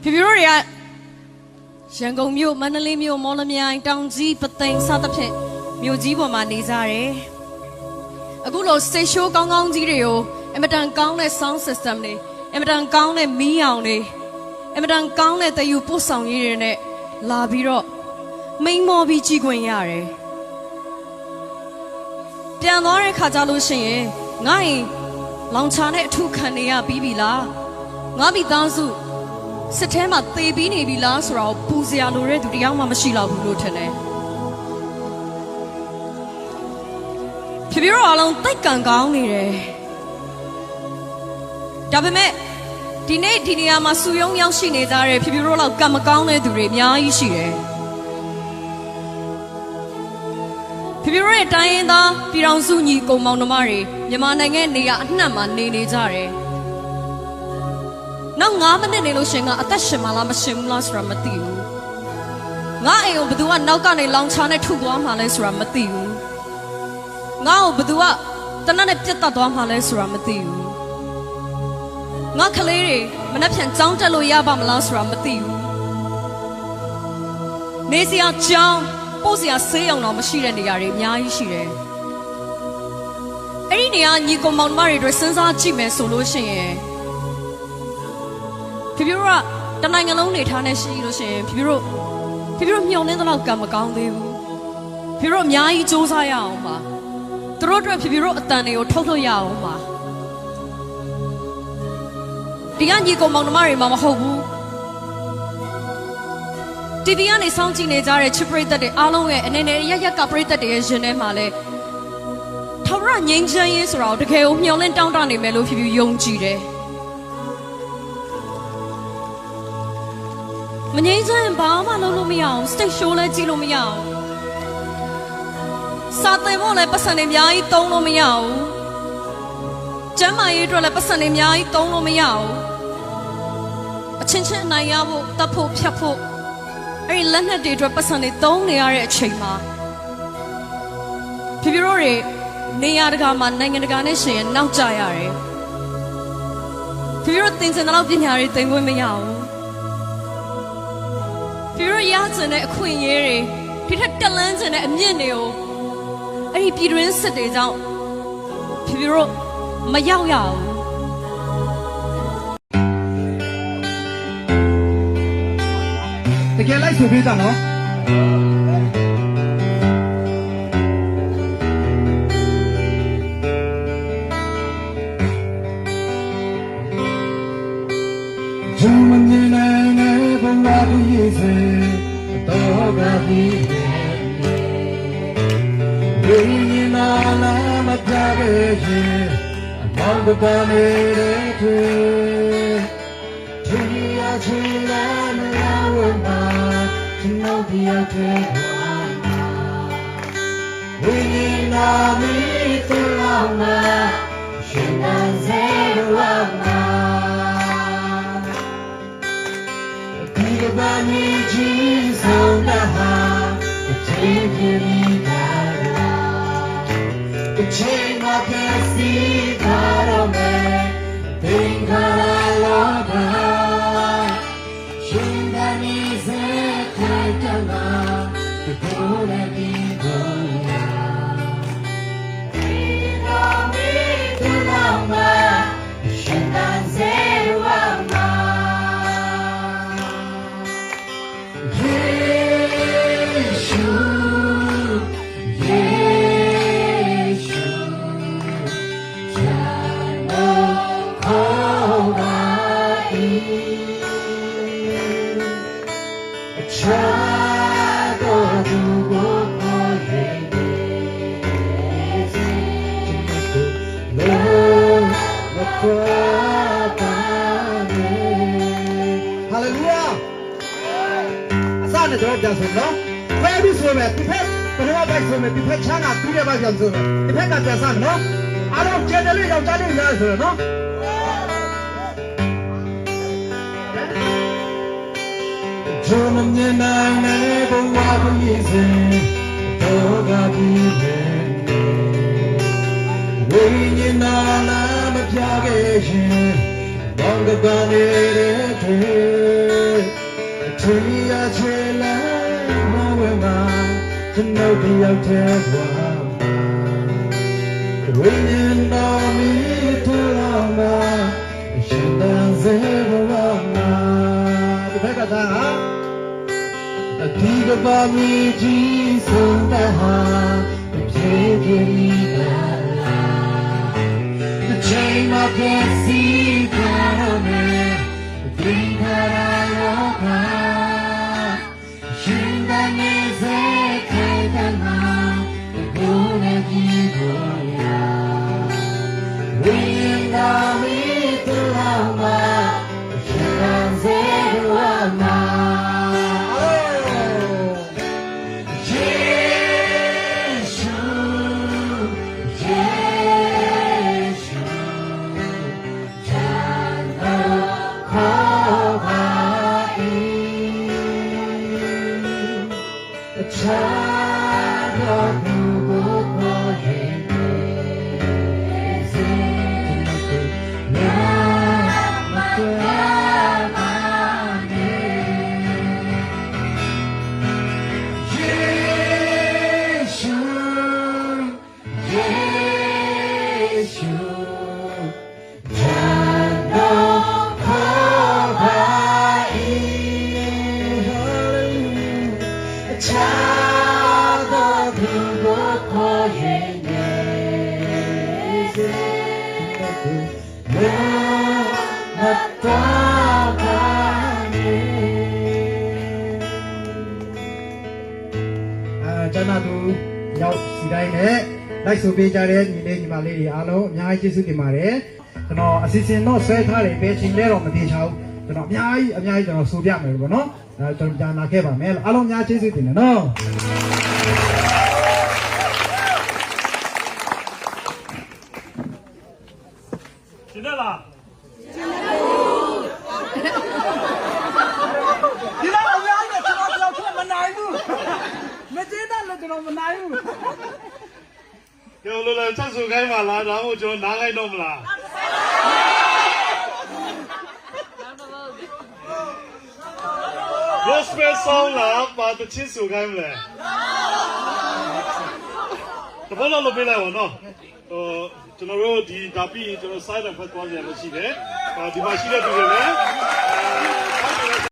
ဖြူဖြူတို့တွေကရန်ကုန်မြို့မန္တလေးမြို့မော်လမြိုင်တောင်ကြီးပသိမ်စသဖြင့်မြို့ကြီးပေါ်မှာနေကြတယ်အခုလို stage show ကောင်းကောင်းကြီးတွေကိုအင်မတန်ကောင်းတဲ့ sound system တွေအင်မတန်ကောင်းတဲ့မီးရောင်တွေအင်မတန်ကောင်းတဲ့တယူပို့ဆောင်ရေးတွေနဲ့လာပြီးတော့မိန်မော်ပြီးကြည်ခွင့်ရတယ်ပြန်သွားတဲ့ခါကြလို့ရှိရင်ငါ့ရင်လောင်ချာနဲ့အထုခံနေရပြီးပြီလားငါမိသားစု စစ်ထဲမှာသေပြီးနေပြီလားဆိုတော့ပူစရာလိုတဲ့သူတယောက်မှမရှိတော့ဘူးလို့ထင်တယ်ဖြည်းဖြည်းတော့အလုံးတိတ်ကန်ကောင်းနေတယ်ဒါပေမဲ့ဒီနေ့ဒီနေရာမှာစုယုံရောက်ရှိနေကြတဲ့ဖြည်းဖြည်းတို့လောက်ကံမကောင်းတဲ့သူတွေအများကြီးရှိတယ်ဖြည်းဖြည်းတို့ရဲ့တိုင်းရင်းသားပြည်တော်စုညီကုံမောင်နှမတွေမြန်မာနိုင်ငံနေရာအနှံ့မှာနေနေကြတယ် နောက်9မိနစ်နေလို့ရှရင်ငါအသက်ရှင်မလားမရှင်ဘူးလားဆိုတာမသိဘူးငါအိမ်ကိုဘသူကနောက်ကနေလောင်ချာနဲ့ထုသွားမှလဲဆိုတာမသိဘူးငါ့ကိုဘသူကတနက်နဲ့ပြတ်တက်သွားမှလဲဆိုတာမသိဘူးငါကလေးတွေမနှက်ဖြန်ကြောင်းတက်လို့ရပါမလားဆိုတာမသိဘူးနေစရာကြောင်းပို့စရာဆေးရုံတော့မရှိတဲ့နေရာတွေအများကြီးရှိတယ်အဲ့ဒီနေရာညီကောင်မောင်နှမတွေအတွက်စဉ်းစားကြည့်မယ်ဆိုလို့ရှိရင် ဖြူဖြူတို့ကတနိုင်ငံလုံးနေထားနေရှိလို့ရှိရင်ဖြူဖြူတို့ဖြူဖြူတို့မျောနေတော့ကံမကောင်းသေးဘူးဖြူဖြူတို့အများကြီးစူးစမ်းရအောင်ပါသူတို့အတွက်ဖြူဖြူတို့အတန်တွေကိုထုတ်ထုတ်ရအောင်ပါဒီကညီကောင်မောင်နှမတွေမှမဟုတ်ဘူး TV ကနေစောင့်ကြည့်နေကြတဲ့ချစ်ပရိသတ်တွေအားလုံးရဲ့အနေနဲ့ရရက်ကပရိသတ်တွေရဲ့ရင်ထဲမှာလဲထောင်ရငိမ့်ချမ်းရေးဆိုတာကိုတကယ်ကိုမျောလင့်တောင်းတနေမယ်လို့ဖြူဖြူယုံကြည်တယ် မငိမ့်ချင်ဘာမှလုပ်လို့မရအောင် stage show လဲကြည့်လို့မရအောင်စာသင်ဖို့လည်းပတ်စံတွေအများကြီးတုံးလို့မရအောင်ကျမ်းမာရေးအတွက်လည်းပတ်စံတွေအများကြီးတုံးလို့မရအောင်အချင်းချင်းအနိုင်ရဖို့တတ်ဖို့ဖြတ်ဖို့အဲ့ဒီလက်နက်တွေအတွက်ပတ်စံတွေတုံးနေရတဲ့အချိန်မှာဖြူဖြူတို့တွေနေရာတကာမှာနိုင်ငံတကာနဲ့ရှင်ရင်နောက်ကျရတယ်ဖြူဖြူတို့သင်စင်တဲ့လောက်ပညာတွေသင်ခွင့်မရဘူး ဖြူရရချင်တဲ့အခွင့်အရေးတွေဒီထက်တက်လန်းချင်တဲ့အမြင့်တွေကိုအဲ့ဒီပြည်တွင်းစစ်တွေကြောင့်ဖြူဖြူတို့မရောက်ရဘူး တကယ်လိုက်ဆိုပေးကြနော်ဂျုံမမြင်နိုင်တဲ့ဘဝကိုရည်စေတော့ကပြီးဝိညာဉ်နာလာမပြပဲရင်အမောင်ကပါနေတဲ့တွေ့ ချီရချီလာမလာဝမကျွန်တော်တယောက်တည်းပါဝိညာဉ်နာမီတလောင်းနာရှင်နန်စေဝမဒီကဘာမီကြီးဆုံးတာဟာတစ်ချိန်ဖြစ်ပြီးတာတစ်ချိန်မှပျက်စီးသွားတော့မယ်သင်္ခါရလောကရှင်သာနေစေခိုင်တမဒီကိုယ်နဲ့ဒီကိုယ်ဒီတော်မီတူလောင်မရှင်သာစေဝမယေရှုယေရှု ဟာလေလုယာအစနဲ့တော့ပြန်ဆိုနော်ခွဲပြီးဆိုမယ်ဒီဖက်ပထမဘက်ဆိုမယ်ဒီဖက်ချမ်းကဒုတိယဘက်ပြန်ဆိုမယ်ဒီဖက်ကပြန်စမယ်နော်အားလုံးကျန်တယ်လို့ယောက်ျားလေးများဆိုရနော် ဂျုံမမြင်နိုင်တဲ့ဘဝကိုရည်စင်တော့ကပြီးတယ်ဝိညာဉ်နာလာမပြခဲ့ရင်ဘောင်ကပနေတဲ့တွေ့ ကျွန်ုပ်တယောက်တည်းဘဝမှာဝိညာဉ်တော်မီထူလောင်မှာရှင်တန်စေဘဝမှာဒီဘက်ကသားဟာအဒီကပါမီကြီးဆုံးတဲ့ဟာတပြေးပြေးပါလားတစ်ချိန်မှာပြည့်စည်ကြတော့မယ်ဒီခါရောကရှင်တန်နေစေခိုင်တန်မှာဘုရားကြီးကိုရာဝိညာဉ်မီတူလာမှာရှင်တန်စေဘဝမှာယေရှုယေရှုခေါ်ပါ၏အခြားသောသူကိုခေါ်ရင်စေလာမတော်ပါနဲ့ယေရှုယေရှုအာကျန်တာသူရောက်စီတိုင်းနဲ့လိုက်ဆိုပေးကြတဲ့ညီလေးညီမလေးတွေအားလုံးအများကြီးကျေးဇူးတင်ပါတယ်ကျွန်တော်အစီအစဉ်တော့ဆွဲထားတယ်ဘယ်ချိန်လဲတော့မသိချဘူးကျွန်တော်အများကြီးအများကြီးကျွန်တော်ဆိုပြမယ်ပေါ့နော်အဲကျွန်တော်ပြန်လာခဲ့ပါမယ်အားလုံးအများကြီးကျေးဇူးတင်တယ်နော် ရှင်းတယ်လား ဒီတော့အများကြီးကျွန်တော်ကြောက်ထွက်မနိုင်ဘူးမကျေနပ်လို့ကျွန်တော်မနိုင်ဘူး ကျော်လိုလဲဆက်ဆူခိုင်းပါလားဒါမှမဟုတ်ကျွန်တော်နားခိုင်းတော့မလား Gospel song လားပါတချင်းဆူခိုင်းမလဲတဘောတော့လုပ်ပေးလိုက်ပါတော့ဟိုကျွန်တော်တို့ဒီဒါပြီးရင်ကျွန်တော် side and ဖတ်သွားကြရလို့ရှိတယ်။ဒီမှာရှိတဲ့သူတွေလည်းအဲ